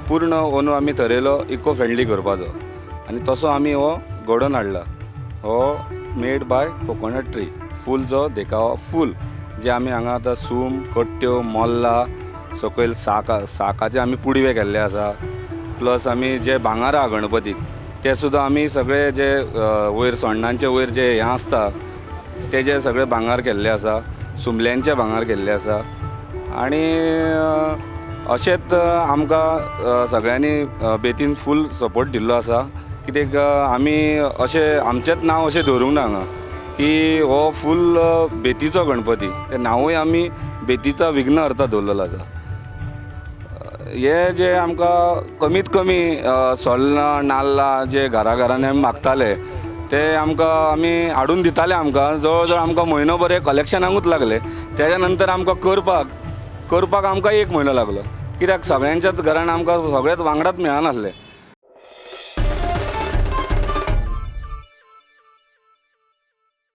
पूर्ण अंदू आमी थरयलो इको फ्रेंडली करपाचो आनी तसो आमी हो घडोवन हाडला. हो मेड बाय कोकोनट ट्री फूल जो देखावो फूल जे आमी हांगा आतां सूम कट्ट्यो मोल्ला सकयल साकाचे आमी पुडवे केल्ले आसा. प्लस आमी जे भांगर आहा गणपतीक ते सुद्दां आमी सगळे जे वयर सोण्णांचे वयर जे हें आसता तेजे सगळे भांगर केल्ले आसा, सुमल्यांचे भांगर केल्ले आसा. आनी अशेंच आमकां सगळ्यांनी बेतीन फूल सपोर्ट दिल्लो आसा. कित्याक आमी अशें आमचेंच नांव अशें धरूंक ना हांगा की हो फूल बेतीचो गणपती, तें नांवूय आमी बेतीचा विघ्नहर्ता दवरलेलो आसा. हे जे आमकां कमीत कमी सोल्लां नाल्लां जे घरा घरांनी आमी मागताले ते आमकां आमी हाडून दिताले. आमकां जवळ जवळ आमकां म्हयनो बरें कलेक्शनाकूच लागले. तेज्या नंतर आमकां करपाक आमकां 1 म्हयनो लागलो, कित्याक सगळ्यांच्याच घरान आमकां सगळेच वांगडाच मेळनासले.